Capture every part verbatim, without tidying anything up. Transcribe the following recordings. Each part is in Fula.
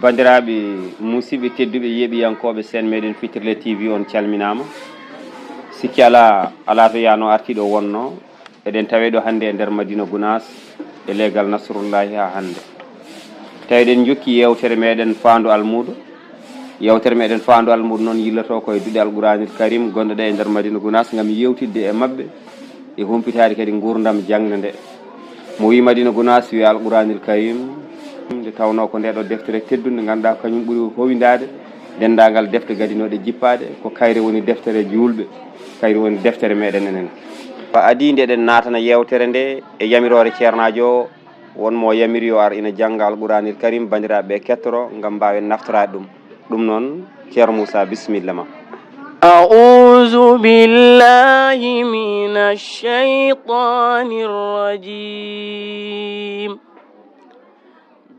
Banndiraaɓe musidɓe tedduɓe, yeeɓiyankooɓe seen meɗen Fitirle T V, on calminaama. Sikki alaa, alaa to yaano artiiɗo wonno. Eɗen tawe ɗo hannde e nder Madina Gunaas, e leegal Nasrullahi haa hannde. Tawi eɗen njokki yeewtere meɗen Faandu Almuudo. Yeewtere meɗen Faandu Almuudo noon yilloto ko e duɗe Alquraanil Karim gonɗe ɗe e nder Madina Gunaas, ngam yeewtidde e maɓɓe e humpitaade kadi nguurndam jaŋde nde. Mo wii Madina Gunaas, wii Alquraanil Karim, nde tawnoo ko nde ɗo deftere teddunde, ngannduɗaa, kañum ɓuri howindaade denndaangal defte gadinooɗe jippaade, ko kayre woni deftere juulɓe, kayre woni deftere meɗen enen. Ko adii nde eɗen naatana yeewtere nde e yamiroore ceernaajo o, won mo yamiri yo ar ina jannga Alquraanil Karim, banndiraaɓe ɓe kettoro, ngam mbaawen naftoraade ɗum. Ɗum noon, Ceerno Muusaa, bisimilla ma. أعوذ بالله من الشيطان الرجيم.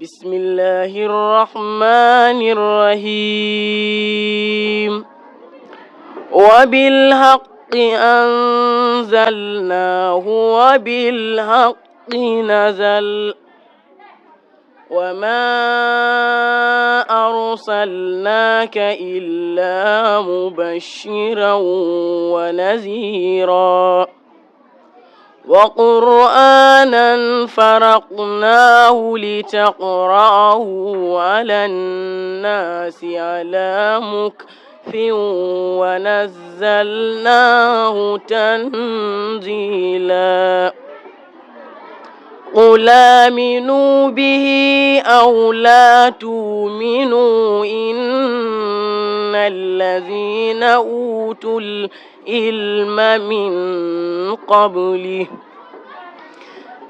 بسم الله الرحمن الرحيم. وبالحق أنزلناه وبالحق نزل. وما أرسلناك إلا مبشرا ونذيرا. وقرآنا فرقناه لتقرأه على الناس على مكث ونزلناه تنزيلا. قل آمنوا به أو لا تؤمنوا إن الذين أوتوا العلم من قبله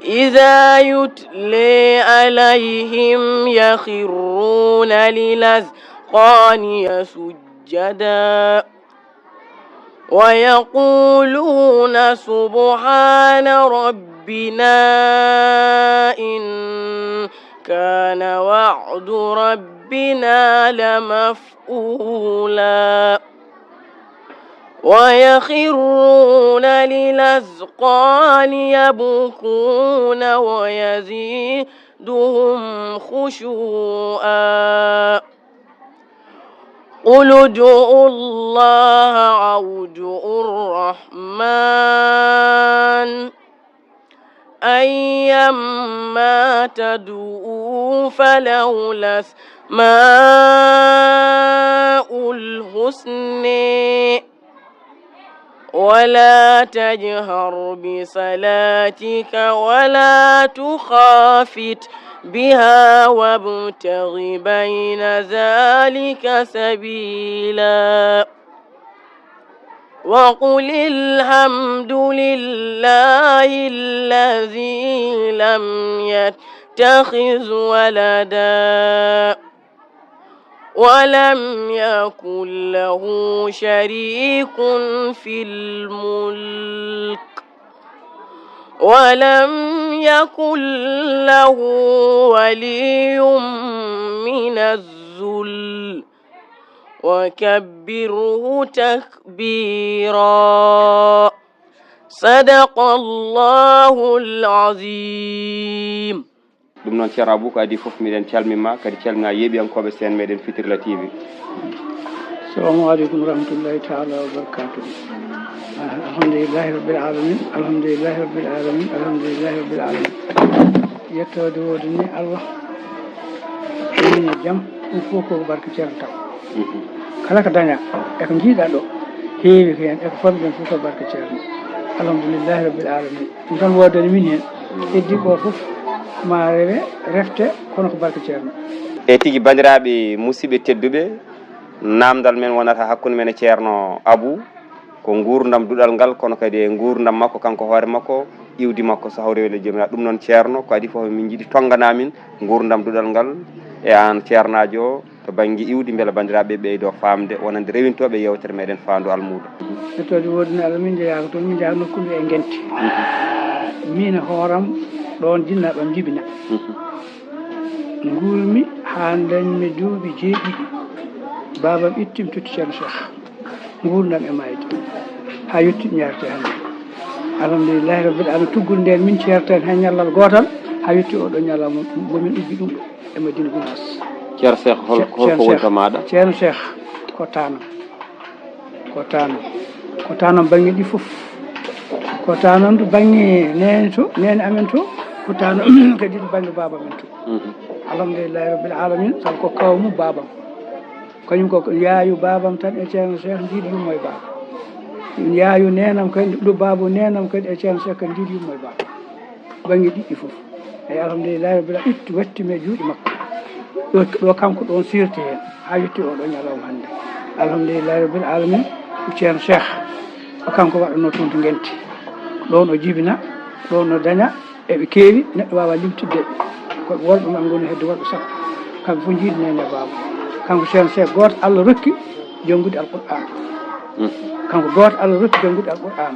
إذا يتلى عليهم يخرون للأذقان سجدا ويقولون سبحان ربنا إن كان وعد ربنا لمفعولا. ويخرون للأذقان يبكون ويزيدهم خشوعا. قل ادعوا الله أو ادعوا الرحمن أيما تدعوا فله الأسماء الحسنى ولا تجهر بصلاتك ولا تخافت بها وابتغ بين ذلك سبيلا. وقل الحمد لله الذي لم يتخذ ولدا ولم يكن له شريك في الملك ولم يكن له ولي من الذل وكبره تكبيرا. صدق الله العظيم. Ɗum noon, Ceerno Abou, ko adii fof, miɗen calmima, kadi calmina yeeɓiyankooɓe seen meɗen Fitirla T V. Assalamu aleykum wa rahmatullahi taala wa barakatuh. Ah, alhamdulillahi rabbil alamin, alhamdulillahi rabbil alamin, alhamdulillahi rabbil alamin. Yettoode woodani Allah, enen e jam, ɗum fof ko barke Ceerno taw. Mhm. Kala ko daña e ko jiiɗa ɗo, heewi ko heen, e ko famɗi ɗon fof ko barke Ceerno. Alhamdulillahi rabbil alamin. Ɗum tan woodani min heen. Heddi ko fof ma rewe, refte, kono ko barke Ceerno. E tigi, banndiraaɓe musidɓe tedduɓe, naamndal men wonata hakkunde men e Ceerno Abou, ko nguurndam duɗal ngal, kono kadi e nguurndam makko kanko hoore makko, iwdi makko so hawri e wele Joomiraaɗo. Ɗum noon, Ceerno, ko adii fof min njiɗi tonngana min nguurndam duɗal ngal, e aan ceernaajo o, to bannge iwdi, mbela banndiraaɓe ɓeydo faamde, wonande rewintooɓe yeewtere meɗen Faandu Almuudo. Yettoode woodani Allah, min njeyaa ko toon, min njeyaa nokkuuji e Ngenti. Min e hooram ɗoon jinnaaɓe am njibina. Nguurmi haa ndañmi duuɓi jeeɗiɗi. Baabam ittim totti Ceerno Cheikh. Nguurndam e maayde. Haa yetti mi yaarete hannde. Alhamdulillahi rabbil alamin, tuggol ndeen min ceerten heen ñallal gootal, haa yetti oo ɗoo ñalawma mo min ubbi ɗum ɗo e Madina Gunaas. Ceerno Cheikh, hol- holko woni to maaɗa? Ceerno Cheikh ko taanam. Ko taanam. Ko taanam bannge ɗi fof. Ko taanam to bannge neene to, neene amen to. Ko taanam kadi to bannge baaba men to. Mhm. Alhamdulillahi rabbil alamin, sabu ko kaaw mum baabam. Kañum ko yaayu baabam tan e Ceerno Cheikh njiidi yumma e baaba. Yaayu neenam kadi, ɗo baabo neenam kadi e Ceerno Cheikh kadi njiidi yumma e baaba. Bannge ɗiɗɗi fof. Eyi, alhamdulillahi rabbil alamin, itti watti mi e juuɗe makko. Ɗo, ɗo kanko ɗon sirti heen, haa yetti oɗo ñalawma hannde. Alhamdulillahi rabbil alamin, ko Ceerno Cheikh. Ko kanko waɗanoo toon to Ngenti. Ɗoon o jibina, ɗoon o daña, eɓe keewi, neɗɗo waawaa limtidde ɓe. Ko worɓe maa ngoni hedde worɓe sappo. Kamɓe fof njiidi neene baaba. Kanko Ceerno Cheikh gooto Allah rokki janngude Alqur'aan. Mm. Kanko gooto Allah rokki janngude Alqur'aan.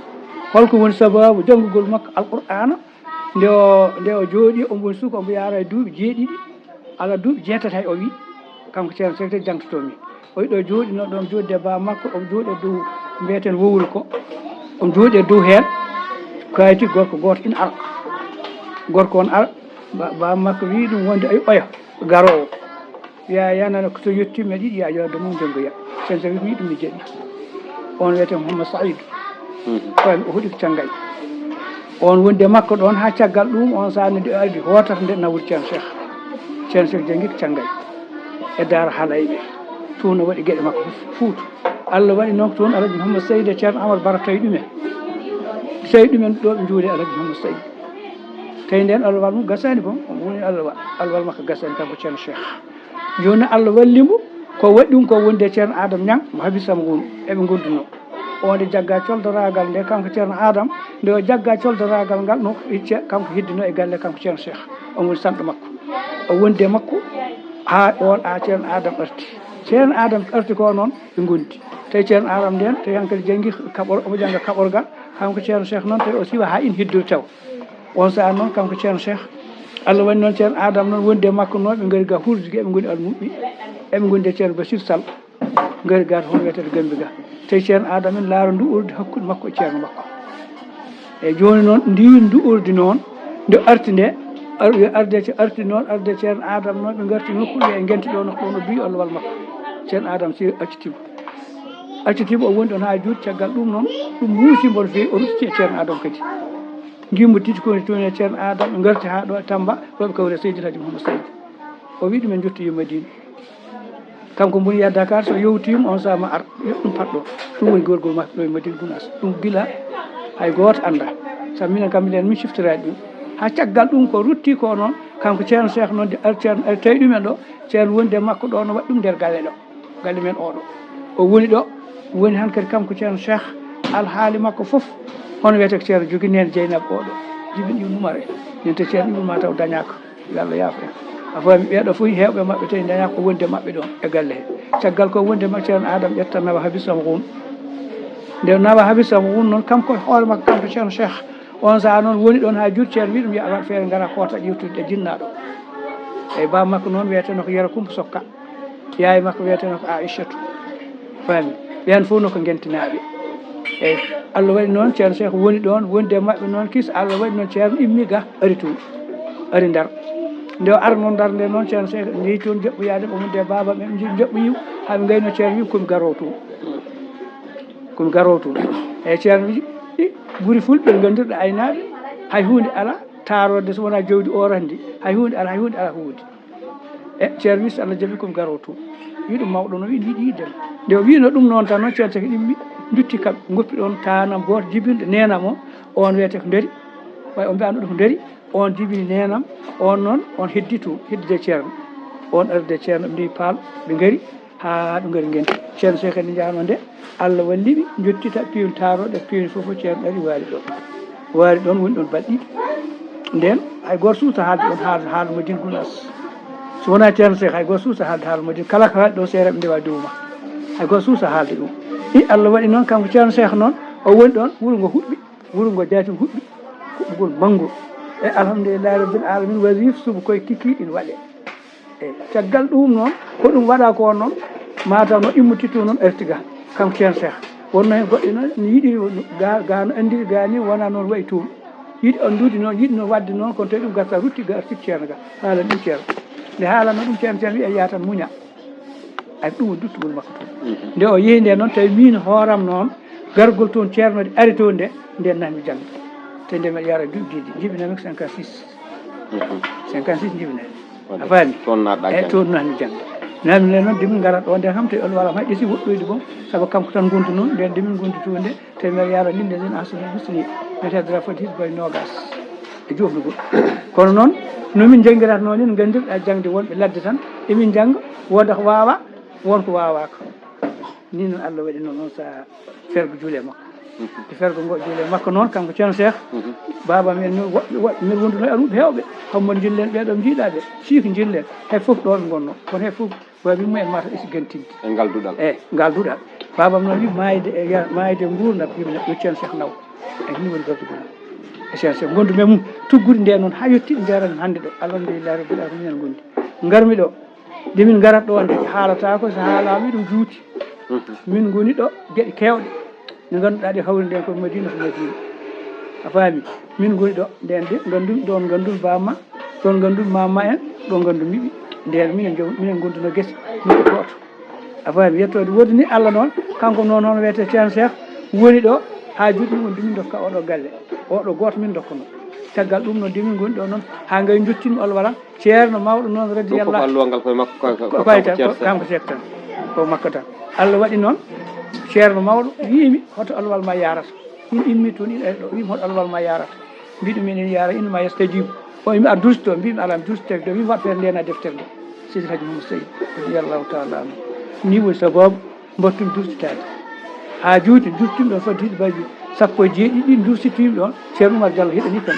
Holko woni sabaabu janngugol makko Alqur'aana? Nde o, nde o jooɗii, omo woni suka, omo yaara e duuɓi jeeɗiɗi, alaa duuɓi jeetati hay o wii, kanko Ceerno Seek tagi jangtotoo mi. O yiɗo jooɗi, no ɗoon jooɗi e baaba makko, omo jooɗi e dow, mbiyeten wowru ko, omo jooɗi e dow heen, kaayti gorko gooto ina ara. Gorko on ara, ba-, baaba makko wii ɗum wonde ay oya, garoowo. Wiya, yanana ko so yettiima e ɗiɗi, ya yodde mum janngoya. Sen so wi ko yiɗum mi jaɓi. On wiyetee Mouhammad Saïd. Mhm. Ko o hoɗi ko Cangay. On wondi e makko ɗoon haa caggal ɗum, on sahaa nde ardi hootata nde nawori Ceerno Cheikh. Ceerno Cheikh janngi ko Cangay. E Daara Halayɓe. Toon o waɗi geɗe makko fof Fuuta. Allah waɗi noon ko toon Alhaji Mouhammad Saïd e Ceerno Amar Bara tawi ɗumen. Tawi ɗumen ɗo ɓe njuuli Alhaji Mouhammad Saïd. Tawi ndeen Allah wal mum gasaani boom, omo woni Allah wa-, Allah wal makko gasaani kanko Ceerno Cheikh. Jooni Allah walli mo, ko waɗi ɗum ko wonde Ceerno Adama Ñaŋ mo Habib Sama woni, eɓe ngondunoo. O nde jagga coldoraagal nde, kanko Ceerno Adama, nde o jagga coldoraagal ngal, no icce, kanko heddino e galle, kanko Ceerno Cheikh. O woni sanɗo makko. O wondi e makko, haa on, haa Ceerno Adama arti. Ceerno Adama arti ko noon, ɓe ngondi. Tawi Ceerno Adama ndeen, tawi hankadi janngi kaɓor-, omo jannga kaɓorgal, kanko Ceerno Cheikh noon, tawi o siwa haa ina heddori taw. On sahaa noon, kanko Ceerno Cheikh, Allah waɗi noon Ceerno Adama noon wondi e makko noon, ɓe ngari ga Hurduge, eɓe ngoni almuɓɓe, eɓe ngondi e Ceerno Bachir Sall, ngari ga to hono wiyetee to Gambi ga. Tawi Ceerno Adama ina laara ndu urdi hakkunde makko e ceerno makko. Eyi, jooni noon, ndiin ndu urdi noon, nde arti nde, ar-, yo arde ce-, arti noon, arde Ceerno Adama noon, ɓe ngarti nokku, ɓe ngenti ɗo, no ɗo no duwi Allah wal makko. Ceerno Adama si accitiima. Accitiima, o woni ɗoon haa juuti, caggal ɗum noon, ɗum muusi mbo no feewi, o ruttiti e Ceerno Adama kadi. Ngimmo titi koni toon e Ceerno Adama, ɓe ngarti haa ɗo e Tamba, ɗo ɓe kawri e Seydi El Hadji Mouhammad Seydi. O wii ɗum en njottoyi Madina. Kanko mboni yaha Dakar, so yowtiima, on sahaa ma ar, yo ɗum pat ɗo. Ɗum woni gorgol maɓɓe ɗo e Madina Gunaas. Ɗum bila hay gooto anndaa. Sabu minen kam, mbiɗen min ciftoraade ɗum. Haa caggal ɗum ko rutti ko noon, kanko Ceerno Cheikh noon, de ar Ceerno, ari tawi ɗumen ɗo, Ceerno wondi e makko ɗo, no waɗi ɗum nder galle ɗo. Galle men oɗo. O woni ɗo, woni han kadi kanko Ceerno Cheikh, alhaali makko fof, hono wiyetee ko Ceerno Jogi neen Jeynaba oɗo, jibin Ibnu Umar en. Nen to Ceerno Ibnu Umar taw dañaaka, yo Allah yaafo en. A faami, ɓee ɗo fof heewɓe maɓɓe tawi dañaaka ko wondi e maɓɓe ɗon e galle he. Caggal ko wondi e maɓɓe, Ceerno Adama ƴetta nawa Habib Sama Rum. Nde nawa Habib Sama Rum noon, kanko e hoore makko, kanko Ceerno Cheikh, on sahaa noon woni ɗon haa juuti, Ceerno wii ɗum, yo a waɗ feere ngara koota ƴewtude ɗe jinnaaɗo. Eyi, baaba makko noon wiyetee no ko Yero Kumba Sokka. Yaye makko wiyetee no ko Aïchatou. Faami? Ɓeen fof no ko Ngentinaaɓe. Eyi, Allah waɗi noon Ceerno Cheikh woni ɗoon, wondi e maɓɓe noon kis, Allah waɗi noon Ceerno immi ga, ari toon, ari Ndar. Nde o arnoo Ndar nde noon, Ceerno Cheikh njehi toon jaɓɓoyaade, o wonde e baaba ɓe, nji-, jaɓɓoyi, haa ɓe ngayno Ceerno wi, "Ko mi garoowo toon. Ko mi garoowo toon." Eyi, Ceerno wi, "I, guri fulɓe nganndirɗe aynaaɓe, hay huunde alaa, taaroode so wonaa jawdi oorandi, hay huunde alaa, hay huunde alaa ko woodi." E Ceerno wi, "So Allah jaɓi, ko mi garoowo toon." Wi ɗum mawɗo no wi, yiɗi yiɗde. Nde o wiino ɗum noon tan noon, Ceerno Seek ɗimmi, ndutti kam, ngoppi ɗoon taanam gooto jibinɗo neenam o, oon wiyetee ko Ndari. Way o mbiyaano ɗum ko Ndari, oon jibini neenam, oon noon, oon heddi toon, heddi de Ceerno. Oon arde Ceerno, ɓe ndewi Paal, ɓe ngari, haa ɓe ngari Ngenti. Ceerno Seek kadi njaano nde, Allah walli ɓe, njottita piiwon taarooɗe, piiwon fof, fof Ceerno ɗaɗi waali ɗoon. Waali ɗoon woni ɗoon balɗe ɗiɗi. Ndeen, hay gooto suusa haalde ɗoon haala, haala Madina Gunaas. So wonaa Ceerno Seek, hay gooto suusa haalde haala Madina. Kala ko haalde ɗoon, seereeɓe ndewa dow ma. Hay gooto suusa haalde ɗum. I Allah waɗi noon, kanko Ceerno Seek noon, o woni ɗoon, wuro ngo huɓɓi, wuro ngo jaati huɓɓi, huɓɓugol manngo. E alhamdulillahi rabbil alamin, wasiif suba koye kikiiɗe ina waɗee. Eyi, caggal ɗum noon, ko ɗum waɗa ko noon, mataw no immotitto noon arti ga, kanko Ceerno Seek. Wonno heen goɗɗo noon, ne yiɗi ga, ga no anndiri ga ni, wona noon wayi toon. Yiɗi anndude noon, yiɗi noon waɗde noon, kono tawi ɗum gasa rutti ga arti Ceerno ga. Haala ɗum Ceerno. Nde haalanno ɗum, ceerno, ceerno wiya, "Yaa tan muña." Ay, ɗum woni duttugol makko toon. Nde o yehi nde noon, tawi miin hooram noon, gargol toon ceerno de ari toon nde, nden nami jannde. Te nde mbeɗa yara duuɓi ɗiɗi, jibinami ko cinquante-six. Cinquante-six jibinami. A faami? Toon naatɗa jannde. Toon naatmi jannde. Naatmi nde noon, de min ngarat ɗo nde kam, tawi alwala am hay ƴesi woɗɗoyde boom, sabu kanko tan ngondu noon, nden de min ngondi toon nde, te mbeɗa yara nde nden asana husni, mbiyetee dara foti his boy noogas e joofnugol. Kono noon, no min njanngiratnoo ni, no nganndirɗaa jaŋde wonɓe ladde tan, emin njannga, wooda ko waawaa, won ko waawaaka. Ni noon Allah waɗi noon on sahaa fergo juule makko. E fergo ngo juule makko noon, kanko Ceerno Seex, baaba men noon, woɓɓe, woɓɓe men wonduno e aruɓe heewɓe, hombo njillen ɓee ɗo njiiɗaa ɓe, siiki njillen, hay fof ɗo ɓe ngonno, kono hay fof Babi mumen mata isi gentinde. E ngal duɗal. E ngal duɗal. Babam noon wi maayde e ya-, maayde e nguurndam, yimɓe yo Ceerno Seex naw. E ni woni gardugol. E Ceerno Seex ngondu men mum, tuggude nde noon haa yetti njaran hannde ɗo. Alhamdulillahi rabbil alamin en ngondi. Ngarmi ɗo, nde min ngarat ɗo nde, haalata ko so haalaama ɗum juuti. Min ngoni ɗo geɗe keewɗe. Nde ngannduɗaa ɗe hawri nden ko Madina ko Madina. A faami? Min ngoni ɗo, nden de, nganndumi ɗon, nganndumi bamma, ɗon nganndumi mamma en, ɗon nganndumi ɓiɓɓe. Nden minen jaw-, minen ngonduno gese, nokku gooto. A faami? Yettoode woodi ni Allah noon, kanko noon hono wiyetee Ceerno Seex, woni ɗo, haa juuti mum, de min ndokka oɗo galle. Oɗo gooto min ndokkuno. Caggal ɗum noon, de min ngoni ɗo noon, haa ngay njottinmi Allah wala. Ceerno mawɗo noon, ɗum fof radiyallahu, alluwal ngal koye makko, ko, ko, ko koye kanko tan, Ceerno ko Seex. Kanko Seex tan, ko makko tan. Allah waɗi noon, ceerno mawɗo wiimi, "Hoto alwal ma yarata?" Min immi toon, ina ari ɗo, wiimi, "Hoto alwal ma yarata?" Mbiɗo, "Min ina yara, inna ma yastajibu." O wiimi, "A dursto?" Mbiimi, "Alaa, mi durstake." Do wiimi, "Waɗ feere, ndeena deftere nde." Seydi Hajji Muhammad Seydi, radiyallahu taala anhu. Ni woni sababu mbaɗtumi dursitaade. Haa juuti, durtumi ɗoon fodde hiɗi balɗe sappo e jeeɗiɗi ɗi dursitumi ɗoon, Ceerno Umar Jallo heɗanii kam.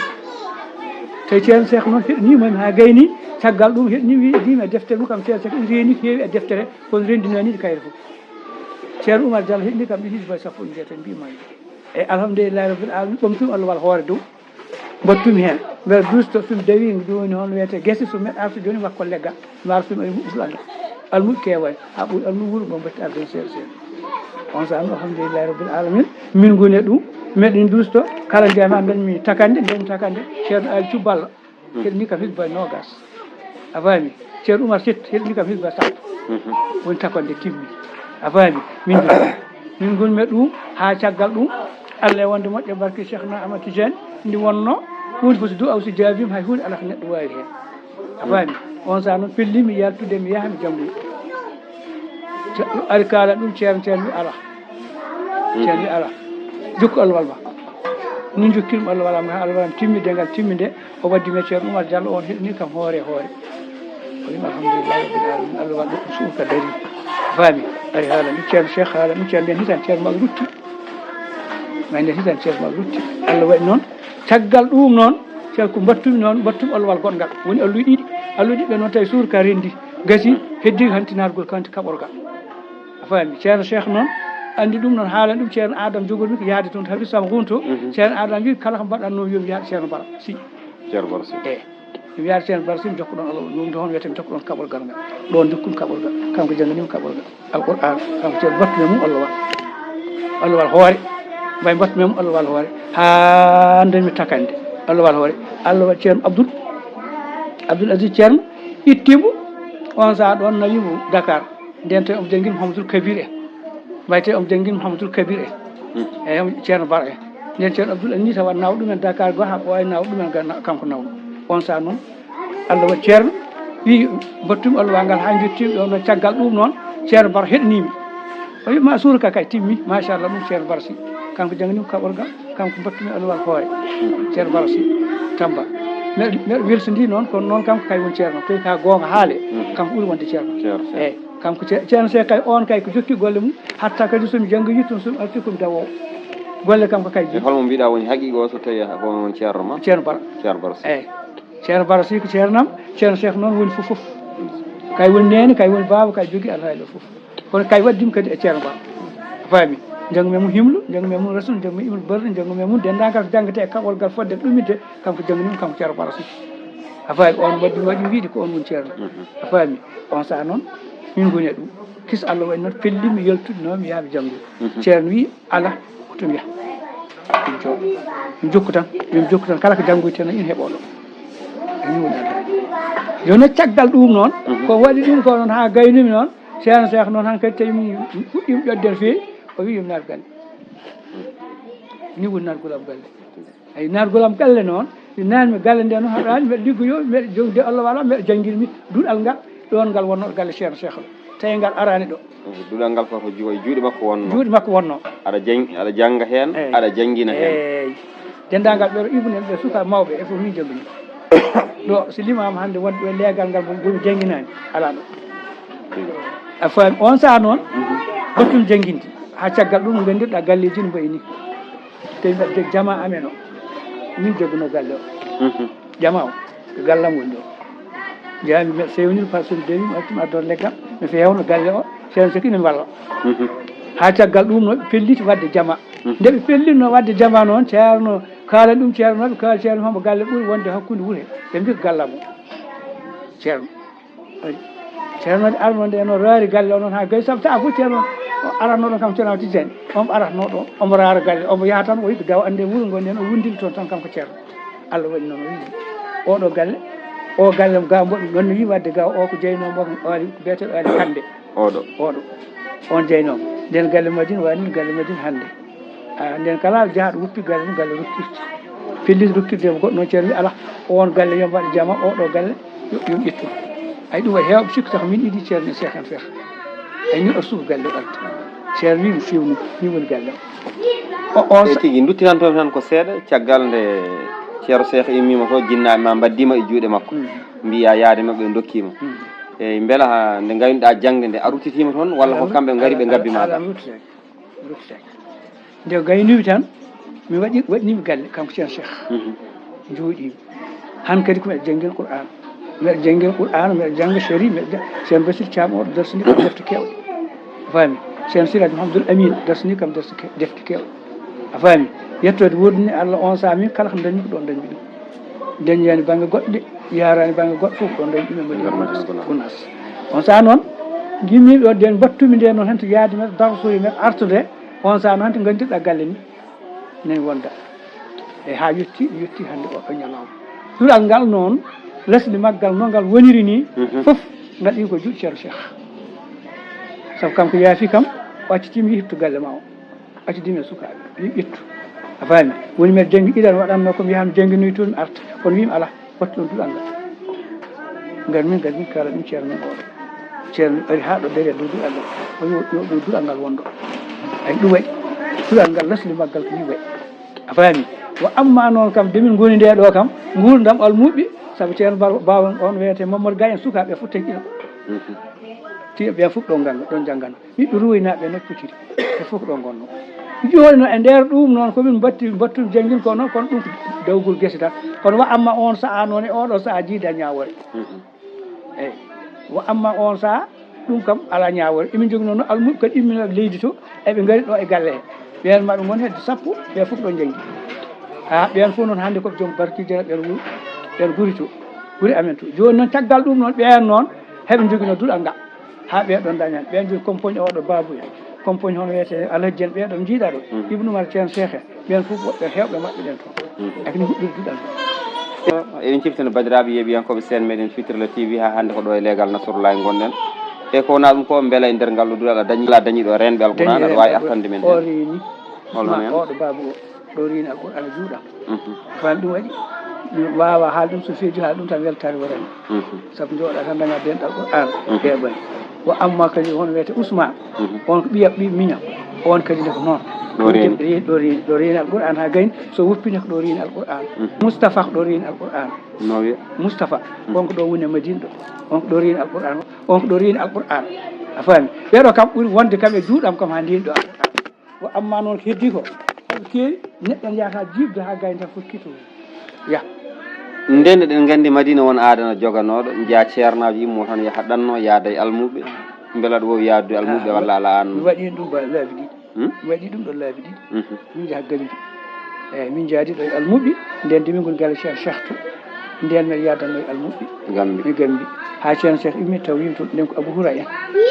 Tawi Ceerno Seex noon heɗaniima mi haa gayni, caggal ɗum heɗanii, wi-, wiimi e deftere mum kam, Ceerno Seex ina reeni ko heewi e deftere, kono renndinaani ɗi kayre fof. Ceerno Umar Jallo heɗanii kam ɗi hiɗi balɗe sappo e jeetati, mbiimi. E alhamdulillahi rabbil alamin, ɓamtumi Allah wal hoore dow. Mbaɗtumi heen. Mbeɗa duusto, so mi dawii, ɗum woni hono wiyetee gese, so mi arta jooni, makko leggal. Mi arta, mi ari huɓɓutu Allah. Almuɓe keewaani. Haa ɓuri almuɓe wuro ngo mbaɗti arde seeɗa seeɗa. On saan, alhamdulillahi rabbil alamin. Min ngoni e ɗum. Meɗen duusto. Kala ndiyam am, mbeɗen mi takande, mbeɗen takande. Ceerno Ali Cubballo. Heɗni kam hizba noogas. A faami? Ceerno Umar Sitti heɗni kam hizba sappo. Woni takande timmi. A faami? Min ngoni. Min ngonmi e ɗum haa caggal ɗum, Allah e wonde moƴƴo barke Cheikhna Ahmad Tidiane, ndi wonno, huunde fof so du'aaw so jaabiima, hay huunde alaa ko neɗɗo waawi heen. A faami? On saan noon, pelliimi yaltude, mi yaha, mi janngoya. Ce-, ari kaala ɗum, Ceerno, Ceerno wi alaa. Ceerno wi alaa. Jokku alwal ma. Min njokkirmi alwal am, alwal am timmi, de ngal timmi nde, o waddi mi e Ceerno Umar Jallo, on heɗni kam hoore e hoore. O wiima, "Alhamdulillahi rabbil alamin, Allah waɗi ɗum suuka dari." Faami? Ari haala ɗum Ceerno Cheikh, haala ɗum Ceerno, nden hitan Ceerno Maɓɓe rutti. Ma nden hitan Ceerno Maɓɓe rutti. Allah waɗi noon, caggal ɗum noon, Ceerno ko mbaɗtumi noon, mbaɗtumi alluwal goɗngal. Woni alluuji ɗiɗi. Alluuji ɗiɗi ɓe noon tawi suur ka renndi. Gasi, heddi hantinargol kanti kaɓorgal. A faami? Ceerno Cheikh noon, anndi ɗum noon, haala ɗum Ceerno Adam jogormi ko yahde toon to Habib Samba Wunto. Ceerno Adam wi, "Kala ko mbaɗatnoo, yo mi yaha Ceerno Bara Sy." Ceerno Bara Sy. Eey. Mi wiyaani Ceerno Bara Sy, mi jokkuɗon Allah, ɗum ɗo hono wiyetee, mi jokkuɗon kaɓorgal ngal. Ɗoon jokkumi kaɓorgal. Kanko jannganiimi kaɓorgal. Alqur'aan, kanko Ceerno mbaɗtumi e mum Allah waɗ. Allah waɗ hoore. Mbay mbaɗtumi e mum Allah waɗ hoore. Haa ndenmi takande. Allah waɗ hoore. Allah waɗ Ceerno Abdoul, Abdoul Aziz Ceerno, itti mo. On saan ɗoon nawi mo Dakar. Nden tawi omo janngina Mouhamadoul Kabir en. Mbay tawi omo janngina Mouhamadoul Kabir en. Eey, Ceerno Bara en. Nden Ceerno Abdoul Aziz tawa nawa ɗumen Dakar goo, haa ɓooya nawa ɗumen ga na-, kanko nawɗo. On saan noon, Allah waɗi Ceerno, wi mbaɗtumi alluwal ngal haa njottimi ɗo, no caggal ɗum noon, Ceerno Bara heɗanii mi. O wi, "Ma suura ka kay timmi, machallah, ɗum Ceerno Bara Sy." Kanko jannganii mi kaɓorgal, kanko mbaɗtumi alluwal hoore. Ceerno Bara Sy, Tamba. Mbeɗa, mbeɗa welsondii noon, kono noon kanko kay woni Ceerno. Tawi ka goonga haale, kanko ɓuri wonde Ceerno. Ceerno, Ceerno. Eey. Kanko Ce-, Ceerno Seex kay, oon kay ko jokki golle mum, hatta kadi so mi janngoyii toon, so mi artii ko mi dawoowo. Golle kam ko kay e jeyi. Holmo mbiɗa woni haqiiqa o so tawii ko on woni ceerno ma? Ceerno Bara. Ceerno Bara Sy. Eey. Ceerno Bara Sy ko ceerno am, Ceerno Seex noon woni fof fof. Kay woni neene, kay woni baaba, kay jogii alhaali o fof. Kono kay waɗdii mi kadi e Ceerno Bara. A faami? Njanngumi e mum Himlu, njanngumi e mum Rasul, njanngumi e Ibnu Barri, njanngumi e mum denndaangal ko janngetee e kaɓorgal fodde ɗuminte, kanko jannganii mi, kanko Ceerno Bara Sy. A faami? On waɗi, waɗi mbiɗi ko on woni ceerno. A faami? On saan noon, min ngoni e ɗum. Kis Allah waɗi noon, pelliimi yaltude noon, mi yaha mi janngoya. Ceerno wi, "Alaa, ko to mi yaha." Min jooɗo. Min jokku tan, min jokku tan, kala ko janngoyten, ina heɓoo ɗo. Min woni Allah. Jooni caggal ɗum noon, mhm, ko waɗi ɗum ko noon haa gaynumi noon, Ceerno Seex noon hankadi tawi min puɗɗiima ƴoƴde no feewi, o wiyi mi naat galle. Ni woni naatgol am galle. Eyi, naatgol am galle noon, mi naatmi galle nde noon, haɗaani mbeɗa liggoyoo, mbeɗa jogde Allah wala, mbeɗa janngirmi duɗal ngal, ɗoon ngal wonnoo galle Ceerno Seex o. Tawi ngal araani ɗo. Duɗal ngal fof ko ju-, e juuɗe makko wonnoo. Juuɗe makko wonnoo. Aɗa jang-, aɗa jannga heen, eeyi, aɗa janngina heen. Eeyi. Denndaangal ɓe ɗo Ibnu en ɓe, sukaaɓe mawɓe e fof min janngini. Ɗo, so limaama hannde wonɓe leegal ngal, mboɗo jannginaani, alaa ɗo. A faami? On sahaa noon, mhm, battum jannginde. Haa caggal ɗum, nganndirɗaa galleeji no mbayi nii. Tawi mbaɗde jamaa amen o. Min jogguno galle o. Mhm. Jamaa o, ko gallam woni ɗo. Njaami mbeɗa feewniri par ce que dewi mi arti mi addoto leggal. Mi feewno galle o, Ceerno Seex ina walla. Mhm. Haa caggal ɗum no ɓe pelliti waɗde jamaa. Mhm. Nde ɓe pellitno waɗde jamaa noon, Ceerno kaalani ɗum Ceerno, ɓe kaali Ceerno hombo galle ɓuri wonde hakkunde wuro he. Ɓe mbi ko gallam o. Ceerno. Eyi. Ceerno noon arno nde noon raari galle o noon haa gay, sabu sahaa fof Ceerno o aratno ɗo kam Ceerno Tijani. Omo aratno ɗo, omo raara galle, omo yaha tan o yiɗi gawa annde wuro ngo nden o wundini toon tan kanko Ceerno. Allah waɗi noon o wiyi oɗo galle, o galle ga mboɗo ɗon no wiyi wadde ga o ko jeynoo mbo ko aali, ko beeteɗo aali hannde. Oɗo. Oɗo. On jeynooma. Nden galle Madina wani galle Madina hannde. A, nden kala jahaaɗo woppi galle mum, galle rokkirte. Pellit rokkirde mo goɗɗo noon, Ceerno wi, "Alaa, oon galle yo mbaɗ jama, oo ɗoo galle yo, yo ƴettu." Ay, ɗum waɗi heewɓe sikki, saka min idi Ceerno Seex en feex. Ay, min o suka galle o alta. Ceerno wi, "Mi fewni, min woni galle o." O, on e sa- tigi, nduttinanto tan ko seeɗa, caggal nde Ceerno Seex immiima to, jinnaaɓe ma mbaddima e juuɗe makko. Mm. Mbiya yaade maɓɓe, ndokkima. Mm. Eyi, mbela ha nde ngaynuɗaa jaŋde nde, a ruttitiima toon, walla ko kamɓe ngari ɓe ngabbi ma? Ala, ala, mi ruttitaaki. Mi ruttitaaki. Nde gaynumi tan, mi waɗi, waɗnimi galle, kanko Ceerno Seex. Mhm. Jooɗiimi. Han kadi ko miɗa janngina Qur'aan. Miɗa janngina Qur'aan, miɗa jannga sari, miɗa ja-, Ceerno Basiir Caam o darsini kam defte keewɗe. A faami? Ceerno Siraaj Muhammadul Amiin darsini kam defte ke-, defte keewɗe. A faami? Yettoode woodani Allah, on sahaa min kala ko ndañmi ko ɗoon ndañmi ɗum. Dañaani bannge goɗɗo de, yahraani bannge goɗɗo fof ko ɗoon ndañmi ɗum e Madina Gunaas. On sahaa noon, ngimmi ɗo nden mbattumi nde noon heen to yaade men, darsoyi men, artude, on sahaa noon heen to nganndirɗaa galle ni, nani wonda. E haa yetti, yetti hannde o ɗo ñalawma. Duɗal ngal noon, lesdi maggal no ngal woniri ni, mhm, fof ngal iwi ko juuɗe Ceerno Seex. Sabu kanko yaafi kam, o accitiimi yehi to galle ma o. Accitiimi e sukaaɓe, wi ƴettu. A faami? Woni mbeɗa janngi idan waɗatnoo ko mi yaha mi jannginoyi toon mi arta. Kono wiimi alaa, wattu ɗon duɗal ngal. Ngar min, ngar min kaala ɗum ceerno men oɗo. Ceerno ari haa ɗo dari e dow duɗal ngal. O wi ɗo, ɗo duɗal ngal wonɗo. Ay ɗum waɗi. Duɗal ngal lesdi maggal ko ni waɗi. A faami? Wa amma noon kam, de min ngoni nde ɗo kam, nguurndam almuɓɓe, sabu Ceerno Bar-, Baaba on wiyete Mamadou Gaye en sukaaɓe fof tawi ɗiɗo. Mhm. Tiiɗo ɓen fof ɗo ngannga, ɗon janngana. Ɓiɓɓe ruwoynaaɓe ɓe noon potiri. Ɓe fof ko ɗo ngonnoo. Jooni noon e nder ɗum noon ko min mbatti, mbattu janngin ko noon, kono ɗum ko dawgol gese tan. Kono wa amma on sahaa noon e oɗo sahaa jiida ñaawoore. Mhm. Eyi. Wa amma on sahaa, ɗum kam alaa ñaawoore. Emin njogii noon almuɓɓe kadi immina leydi to, eɓe ngari ɗo e galle he. Ɓeen maɓɓe ngoni hedde sappo, ɓe fof ɗo njanngi. Haa ɓeen fof noon hannde ko ɓe joom barkiiji, ɓeen wuro, ɓeen guri to, guri amen to. Jooni noon caggal ɗum noon, ɓeen noon heɓe njogino duɗal ngal. Haa ɓee ɗoon dañan, ɓeen jooni compagnie oɗo Babu en, compagnie hono wiyetee Alhaji en, ɓee ɗoon njiiɗaa ɗo, mhm, Ibnu Umar Ceen Seex en, ɓeen fof woɓɓe heewɓe maɓɓe ɓeen toon. Mhm. Ak ni huɓɓirduɗal ngal. Eɗen ciftina banndiraaɓe yeeɓiyankooɓe seen meɗen Fitirla T V haa hannde ko ɗo e leegal Nasrullahi ngonɗen. E ko wonaa ɗum ko mbela e nder ngal ɗo duɗal a dañi, a dañi ɗo reenɓe Alquraan, aɗa waawi artande men o heen? Reeni. Hol hon heen? Oɗo Babu o. Ɗo reeni Alqur'aana juuɗam. Mhm. Faami ɗum waɗi? Mi waawaa haal ɗum, so feeji haal ɗum tan weltaare waɗani. Mhm. Sabu njooɗaa tan dañaa denɗal Qur'aana, mhm, heeɓani. Wa amma kadi hono wiyetee Usmaan, mhm, on ko ɓiya ɓiy miñam, on kadi ne ko noon. Ɗo reeni. Ɗo reeni, ɗo reeni Alqur'aana haa gayni, so woppini ko ɗo reeni Alqur'aana. Mhm. Mustafa ko ɗo reeni Alqur'aana. No wiya? Mustafa, mhm, on ko ɗo woni e Madiina ɗo. On ko ɗo reeni Alqur'aana, on ko ɗo reeni Alqur'aana. A faami? Ɓee ɗo kam ɓuri wonde kam e juuɗam kam haa ndeeni ɗo Alqur'aana. Wa amma noon ko heddii ko, ko keewi, neɗɗo ne yaha jiiɓde haa gayni tan fof kiitu. Yah. Ndeen eɗen nganndi Madiina won aada no joganooɗo, njiyaa ceernaajo immoo tan yaha ɗanno, yaada e almuɓɓe, mbela ɗo yaadu e almuɓɓe walla alaa aan? Mi waɗi ɗum ba laabi ɗiɗi. Hmm? Mi waɗi ɗum ɗo laabi ɗiɗi. Mhm. Min njaha Gambi. Eeyi, min njaadi ɗo e almuɓɓe, ndeen de min ngoni galle Ceerno Seex to. Ndeen mbeɗa yaadanno e almuɓɓe. Gambi. E Gambi. Haa Ceerno Seex immi taw yimɓe toon, ndeen ko Abu Hura en.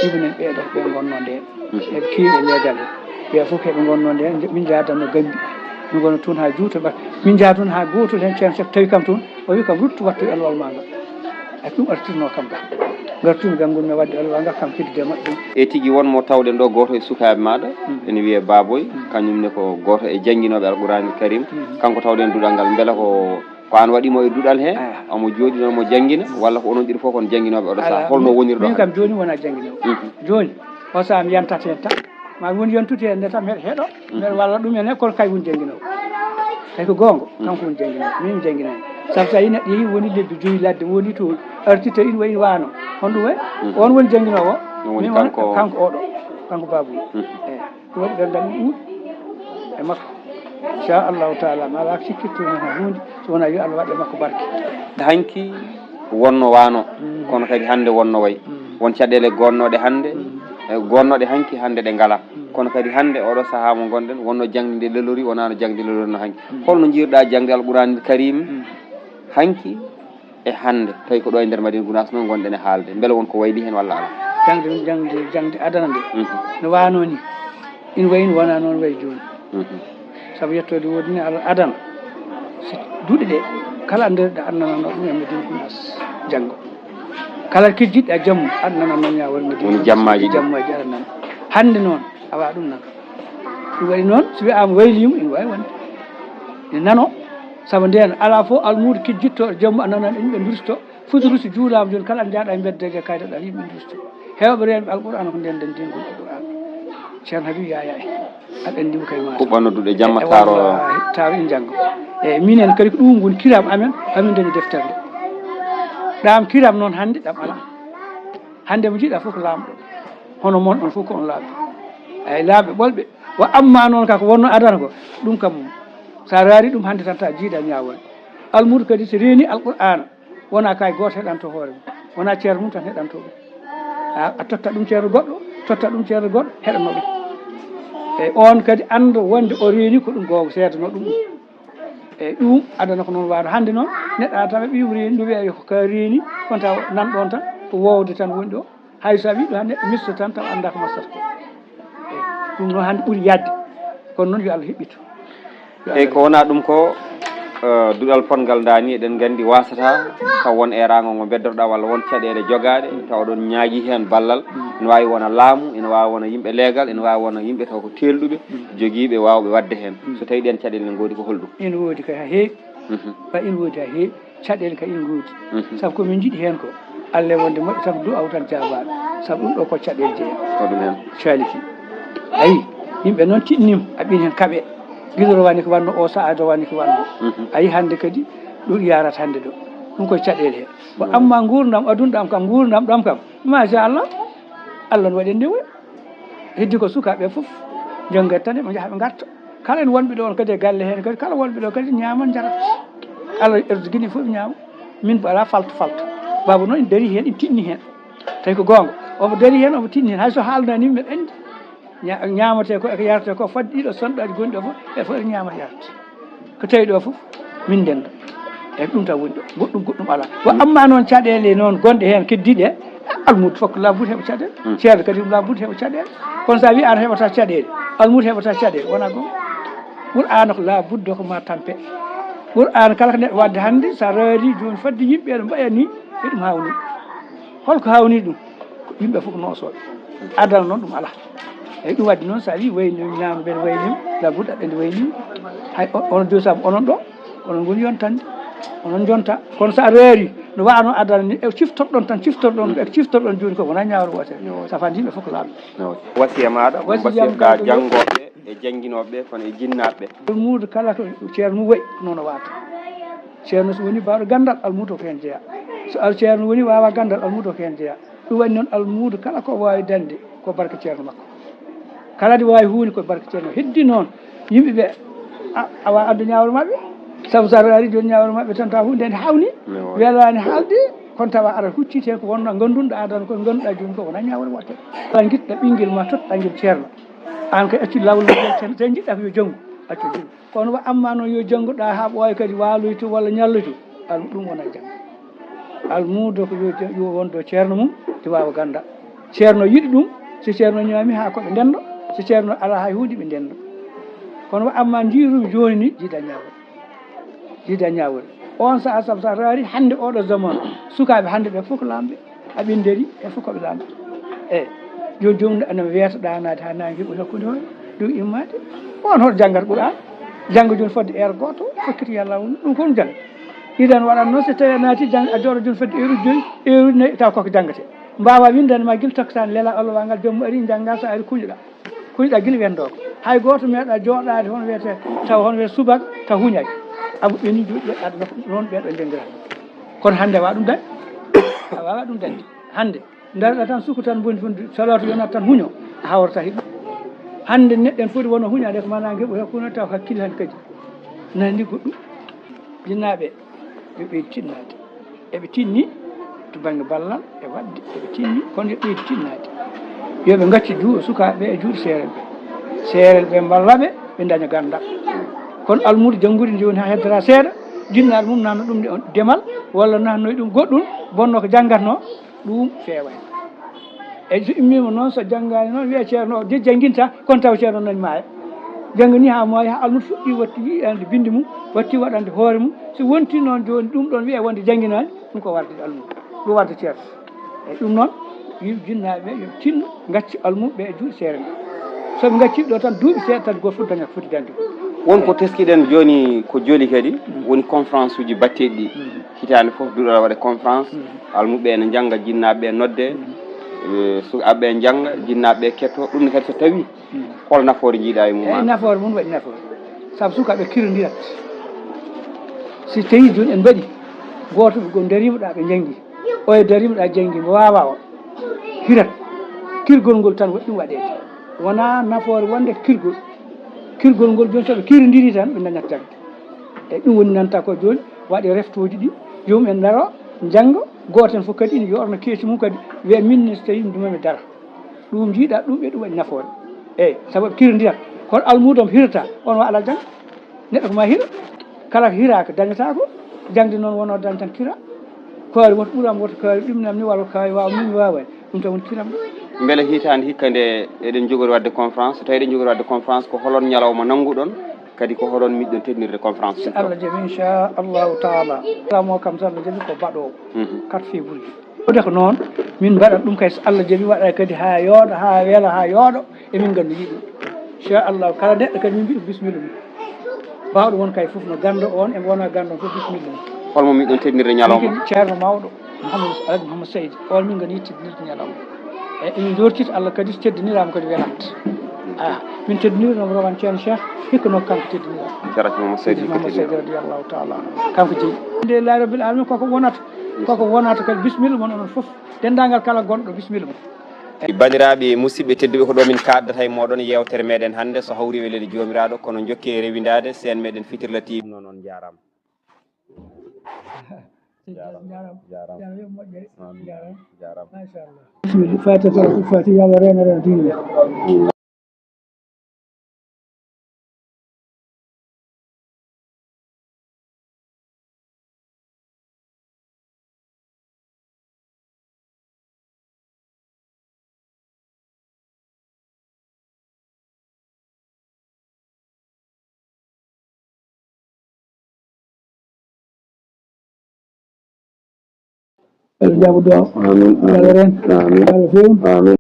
Ibn en ɓee ɗo, ɓe ngonnoo ndeen. Mhm. Eɓe keewi e leegal he. Ɓe fof ko ɓe ngonnoo ndeen, min njaadanno Gambi. Min ngona toon haa juuta ɓat. Min njaha toon haa gootol heen Ceerno Seex tawi kam toon. O wi kam, "Ruttu wattu e alwal maa ngal." Ɗum artirno kam ga. Ngartumi gam ngun mi wadde alwa ga kam fidde maɓɓe. E tigi won mo tawɗen ɗo, gooto e sukaaɓe maaɗa, ene wiyee Baaboy, kañum ne ko gooto e jannginooɓe Alquraanil Karim. Kanko tawɗen duɗal ngal, mbela ko, ko aan waɗi mo e duɗal he? Omo jooɗi noon mo janngina, walla ko onon ɗiɗo fof kon jannginooɓe oɗo saha? Holno woniri ɗo? Min kam jooni wona jannginoowo. Jooni o saha mi yantat heen tan. Ma won yontude heen nde tan, mbeɗa heɗo, mbeɗa walla ɗum en, kono kay woni jannginoowo. Tawi ko goonga, kanko woni jannginoowo, min mi jannginani. Sabu so a yii neɗɗo yehi woni lebbi joyi ladde, woni to arti tawi ina wayi waano. Honɗum wayi? On woni jannginoowo. Ɗum woni min woni kanko. Kanko oɗo, kanko Baabu. Eyi, ɗum waɗi gandal ɗum ɗuuɗi e makko. Inchallahu taala, ma alaa ko sikkitto heen huunde, so wonaa yo Allah waɗ e makko barke. Hanki wonno waano, kono kadi hannde wonno wayi. Won caɗeele gonnooɗe hannde, e gonnooɗe hanki, hannde ɗe ngalaa. Kono kadi hannde oɗo sahaa mo ngonɗen, wonno jaŋde nde lelori, wonaa no jaŋde lelori no hanki. Holno njiirɗaa jaŋde Alquraanil Kariim hanki e hannde, tawi ko ɗo e nder Madina Gunaas noon ngonɗen e haalde? Mbele won ko wayli heen walla alaa? Jaŋde, jaŋde, jaŋde adana nde, no waano ni, ina wayi no wonaa noon wayi jooni. Sabu yettoode woodi ni, ala adana, si duɗe ɗe, kala nder ɗe adnanano ɗum e Madina Gunaas janngo. Kala kijjiɗɗa jammu, adnanano ñaawal Madina. Woni jammaaji ɗi. Jammaaji aɗa nana. Hannde noon, awa ɗum nana. Ɗum waɗi noon, so wiyaama wayliima, ina waawi wonde. Ina nano, sabu ndeen alaa fof almuudo kijjitto jammu a nana ɗum ɓe ndusto, futurusi juulaama jooni, kala aɗa njaaɗa e mbeddeeje kayitaɗa yimɓe ndusto. Heewɓe reenɓe Alqur'aana ko ndeen nden ndingol Alqur'aana. Ceerno Habibu Yaya en. Aɗa anndi mo kay maata. Huɓɓa noddude jamma e taaro. Wallaahi, taaro en janngo. E minen kadi ko ɗum woni kiram amen, amin dañi deftere nde. Ɗam kiram noon hannde ɗam alaa. Hannde mo njiɗa fof ko laamɗo. Hono mon on fof ko on laaɓɓe. Ay laaɓɓe ɓolɓe. Wa amma noon ka ko wonno adana ko, ɗum kam, sa raari ɗum hannde tan ta jiiɗa ñaawal. Almuudo kadi so reeni Alqur'aana, wona kay gooto heɗanto hoore mum, wona ceerno mum tan heɗanto ɗum. A, a totta ɗum ceerno goɗɗo, totta ɗum ceerno goɗɗo, heɗanno ɗum. E on kadi annda wonde o reeni ko ɗum gooto seedano ɗum. E ɗum adana ko noon waano hannde noon, neɗɗo a tawa ɓiyum reeni, no wiya yo ko ka reeni, kono tawa nan ɗon tan, ko wowde tan woni ɗo. Hay so a wii ɗum hannde, misto tan tawa annda ko masata ko. E ɗum noon hannde ɓuri yadde, kono noon yo Allah heɓɓitu. Eyyi, ko wona ɗum ko, eh, duɗal potngal nda ni, eɗen nganndi wasata taw won eeraango ngo beddotoɗa walla won caɗeele jogaaɗe, taw oɗon ñaagi heen ballal. Ina waawi wona laamu, ina waawi wona yimɓe leegal, ina waawi wona yimɓe taw ko teelɗuɓe, jogiiɓe, waawɓe waɗde heen. So tawi ɗeen caɗeele ne ngoodi, ko holɗum? Ina woodi kay, haa heewi. Ba ina woodi haa heewi. Caɗeele kay ina ngoodi. Sabu ko min njiɗi heen ko, Allah e wonde moƴƴo tan, ko du'aaw tan jaabaaɗo. Sabu ɗum ɗo ko caɗeele jeeya. Ko ɗum heen. Caliki. Ayi, yimɓe noon tiɗnima, aɓɓin heen kaɓe. Gila rowani ko wanno o, sa'a rowani ko wanno. Ayi, hannde kadi, ɗum yarata hannde ɗo. Ɗum koye caɗeele he. Ko amma nguurndam aduna ɗam kam, nguurndam ɗam kam, machallah, Allah no waɗi nde wayi. Heddi ko sukaaɓe fof, njanngat tan, ɓe njaha ɓe ngarta. Kala en wonɓe ɗoon kadi e galle heen kadi, kala wonɓe ɗo kadi ñaaman njarat. Allah erzigini fof ɓe ñaama. Min mbo alaa falto falto. Baaba noon ina darii heen, ina tiɗni heen. Tawi ko goonga. Omo darii heen, omo tiɗni heen. Hay so haalnaani yimɓe ɓe anndi. Ña-, ñaamatee ko e ko yaratee ko, fodde ɗiɗo sonɗaaji gonɗi ɗo fof, e fof ene ñaama yarata. Ko tawi ɗo fof, min ndenda. E ɗum tan woni ɗo. Goɗɗum, goɗɗum alaa. Wa amma noon caɗeele noon gonɗe heen keddiiɗe, almuudo fof ko laabude heɓa caɗeele. Ceerno kadi ko laabude heɓa caɗeele. Kono so a wii aan heɓata caɗeele, almuudo heɓata caɗeele, wona goonga. Qur'aana ko laabude ko ma tampe. Qur'aana kala ko neɗɗo waɗde hannde, so a raari jooni fodde yimɓe no mbaɗa ni, e ɗum haawnii. Holko haawnii ɗum? Ko yimɓe fof ko noosooɓe. Adana noon ɗum alaa. Eyi, ɗum waɗi noon, so a wii wayni ñaama mbeɗa wayni, laabude aɗa anndi wayni. Hay o-, onon jooni sabu onon ɗo, onon ngoni yontande, onon njonta. Kono so a raari, no waano adana ni, e ciftorɗon tan, ciftorɗon, e ciftorɗon jooni ko wona ñaawre wootere. Safande yimɓe fof ko laaɓi. Wasiya maaɗa, wasiya wasiya ka janngooɓe e jannginooɓe, kono e jinnaaɓe. Muudo kala ko ceerno mum wayi, noon o waata. Ceerno so woni baawɗo ganndal, almuudo ko heen jeyaa. So al-, ceerno woni waawa ganndal, almuudo ko heen jeyaa. Ɗum waɗi noon almuudo kala ko waawi dañde ko barke ceerno makko. Kala nde waawi huunde ko barke ceerno. Heddi noon yimɓe ɓe, a, awa addu ñaawre maɓɓe. Sabu so a raari jooni ñaawre maɓɓe tan tawa huunde nde haawnii. Welaani haalde, kono tawa aɗa hucciti heen ko wonnoo ngannduɗaa adana ko ngannduɗaa jooni ko wonaa ñaawre wootere. Kala njiɗɗa ɓinngel ma totta ngel ceerno. Aan kay accu laawol ngol tan, so njiɗɗaa ko yo janngu, accu janngu. Kono wa amma noon yo jannguɗaa haa ɓooya kadi waaloyto walla ñalloyto, al-, ɗum wona janngo. Almuudo ko yo ja-, yo won ɗo ceerno mum, nde waawa gannda. Ceerno yiɗi ɗum, so ceerno ñaami haa ko ɓe ndenndo, so ceerno alaa hay huunde ɓe ndenndo. Kono wa amma njiirumi jooni ni, jiida ñaawol. Jiida ñaawol. On sahaa, sabu so a raari hannde oɗo zaman, sukaaɓe hannde ɓe fof ko laamɓe, a ɓennderi e fof ko ɓe laamɓe. Eyi, jooni joomum ana weeta ɗaanaade haa naange heɓi hakkunde hoore, ɗum immaade. On hoto janngata Qur'aan, jannga jooni fodde heure gooto, fokkiti yalla woni ɗum ko ɗum jannga. Idan waɗat noon, so tawii a naati jannga, a jooɗo jooni fodde heure uji joyi, heure uji nayi, taw koko janngate. Mbaawa winndande ma gila takkusaan, lelaa Allah waagal, jomum ari, njannga, so ari, kuñoɗaa. Kuñɗa gila wendo ko. Hay gooto meeɗa jooɗaade hono wiyetee, taw hono wiyetee subaka, taw huñaaki. Abu ɓeni juuɗe aduna ko noon ɓeeɗo njanngiraa. Kono hannde a waawaa ɗum dañde. A waawaa ɗum dañde. Hannde, ndaroɗaa tan suka tan boni foti salatu yonat tan huño, a hawrata hiɗo. Hannde neɗɗo en foti wonno huñaade ko maanaam ngeɓu hakkunde taw hakkille hannde kadi. Nani goɗɗum. Jinnaaɓe, yo ɓeydu tinnaade. Eɓe tinni to bannge ballal e waɗde, eɓe tinni, kono yo ɓeydu tinnaade. Yo ɓe ngaccu juuɗe sukaaɓe ɓe e juuɗe seereeɓe ɓe. Seereeɓe ɓe mballa ɓe, ɓe ndaña ganndal. Kono almuudo janngude nde woni haa heddora seeɗa, jinnaaɗo mum nanno ɗum nde on demal, walla nannoy ɗum goɗɗum, bonno ko janngatnoo, ɗum feewaani. Eyi, so immiima noon, so janngaani noon, wiya ceerno o, de jannginta, kono tawa ceerno nani maaya. Janngani haa maaya, haa almuudo fuɗɗi watti yiɗande binndi mum, watti waɗande hoore mum. So wonti noon jooni ɗum ɗoon wiya wonde jannginaani, ɗum ko warde almuudo, ɗum warde ceerno. Eyi, ɗum noon, yimɓe jinnaaɓe ɓe, yo tinno, ngaccu almuudo ɓe e juuɗe seereeɓe. So ɓe ngaccii ɗo tan, duuɓi seeɗa tan, gooto fof dañat foti dañde. Won ko teskiɗen jooni ko joli kadi, woni conférence uji batteeɗi ɗi. Hitaande fof duɗal waɗa conférence, almuɓe ene njannga, jinnaaɓe ɓe nodde, eh, sukaaɓe ɓe njannga, jinnaaɓe ɓe ketto. Ɗum ne kadi so tawi, hol nafoore njiiɗaa e mum? Eyi, nafoore mum waɗi nafoore. Sabu sukaaɓe kirondirat. Si tawi jooni en mbaɗi, gooto ko dariima ɗa ɓe njanngi, oya dariima ɗa janngi, mo waawaa o, hirat. Kirgol ngol tan waɗi ɗum waɗeede. Wonaa nafoore wonde kirgol. Kirgol ngol jooni so ɓe kirondiri tan ɓe dañat tan. Eyi, ɗum woni nanta ko jooni waɗi reftooji ɗi, joomum en ndaro, njannga, gooto heen fof kadi ina yoorna keeci mum kadi, wiya min ne so tawii mi duumaama mi dara. Ɗum njiiɗa ɗum e ɗum waɗi nafoore. Eyi, sabu ɓe kirondirat. Kono almuudo mo hirata, on wa alaa jannga. Neɗɗo ko ma hiro. Kala ko hiraaka dañataa ko. Jaŋde noon wonoo dañ tan kira. Kaari woto ɓuram, woto kaari ɗum nam ni walla kaari waaw min mi waawani. Ɗum tan woni kiram. Mbele hitaande hikka nde eɗen njogori waɗde conférence, so tawii eɗen njogori waɗde conférence, ko holon ñalawma nannguɗon? Kadi ko holon miɗɗon teddinirde conférence? So Allah jaɓi, inchallahu taala. Alamo kam so Allah jaɓi ko baɗoowo. Mhm. Quatre février. Wonde ko noon, min mbaɗat ɗum kay so Allah jaɓi, waɗa kadi haa yooɗa, haa weela, haa yooɗo, emin nganndi yiɗi. Inchallahu, kala neɗɗo kadi min mbiɗo bisimilla mum. Baawɗo won kay fof no ganndo on, e wona ganndo on fof bisimilla mum. Holmo miɗɗon teddinirde ñalawma? Min kadi ceerno mawɗo, Mouhamadou Alhaji Mouhamadou Seydi, on min nganndi teddinirde ñalawma. E emin njortita Allah kadi so teddiniraama kadi welat. Ah, min teddinirnoo Rawane Ceerno Cheikh, hikka noon kanko teddiniraama. Ceerno Mouhamadou Seydi hikka Mouhamadou Seydi teddiniraama. Radiyallahu taala anhu. Kanko jeyi. Alhamdulillahi rabbil alamin, koko wonata. Koko wonata kadi bisimilla mon onon fof. Denndaangal kala gonɗo bisimilla mon. Banndiraaɓe musidɓe tedduɓe, ko ɗo min kaaddata e mooɗon yeewtere meɗen hannde. So hawriima e leydi Joomiraaɗo, kono njokke e rewindaade seen meɗen Fitirla T V. Noon on njaaraama. Jaaraama. Jaaraama. Jaaraama. Jaaraama. Yo moƴƴere. Amiin. Jaaraama. Jaaraama. Machallah. Bisimilla. Fatiha, Fatiha, yo Allah reeno, reeno diine. Allah jaabo du'a. Amin, amin. Allah reen. Amin. Allah feewnu. Amin.